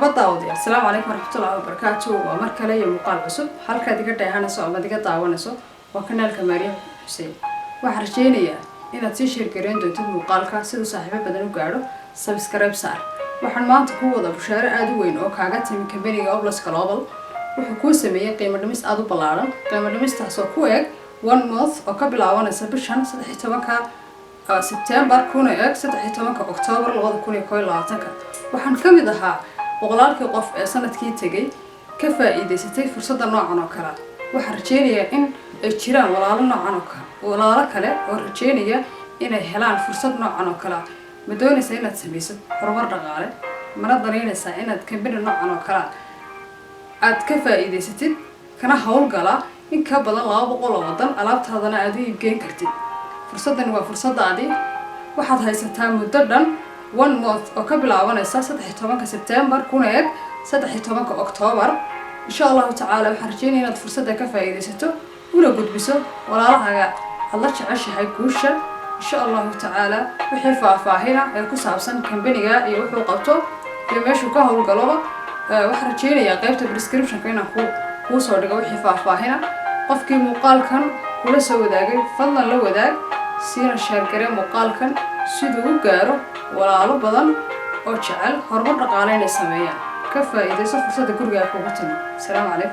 Marxaba daawadayaal, asalaamu calaykum waraxmatullahi wabarakaatu. Waa mar kale iyo muuqaal cusub. Halkaad iga dheehanayso amaad iga daawanayso waa kanaalka Maariya Xuseen. Waxaan rajeynayaa inaad sii share gareyn doontid muuqaalka siduu saaxiibo badan u gaadho. Subscribe saar. Waxaan maanta ku wada bushaaro aada u weyn oo kaaga timi kambaniga Opulence Global. Wuxuu kuu sameeyey qiimo dhimis aada u ballaaran, qiimo dhimistaasoo ku eg one month oo ka bilaabanaysa bishan 13-ka Sebtembar kuna eg 13-ka Oktoobar 2021-ka. Waxaan ka mid ahaa boqolaalkii qof ee sanadkii tegay ka faa'iidaysatay fursadda noocan oo kale. Waxaan rajeynayaa in ay jiraan walaalo noocan oo kale, walaalo kale oo rajeynaya inay helaan fursad noocan oo kale. Ma doonaysaa inaad samaysid horumar dhaqaale? Mana danaynaysaa inaad kambani noocan oo kale aad ka faa'iidaysatid, kana howlgala in ka badan 200 oo waddan, alaabtaadana aada u iibgeyn kartid? Fursadani waa fursadaadii. Waxaad haysataa muddo dhan one month oo ka bilaabanaysa 13-ka Sebtembar kuna eg 13-ka Oktoobar, insha Allahu tacaala. Waxaan rajeynaya inaad fursadda ka faa'iidaysato, una gudbiso walaalahaaga aad la jeceshahay guusha, insha Allahu tacaala. Wixii faahfaahina ee ku saabsan kambaniga iyo wuxuu qabto iyo meeshuu ka howlgaloba, waxaan rajeynayaa qaybta descriptionka inaan ku kuu soo dhigo wixii faahfaahina. Qofkii muuqaalkan kula soo wadaagay, fadlan la wadaag, siina share garee muuqaalkan siduu u gaaro walaalo badan oo jecel horumar dhaqaale inay sameeyaan. Ka faa'iidayso fursadda gurigaa kugu timi. Asalaamu calaykum.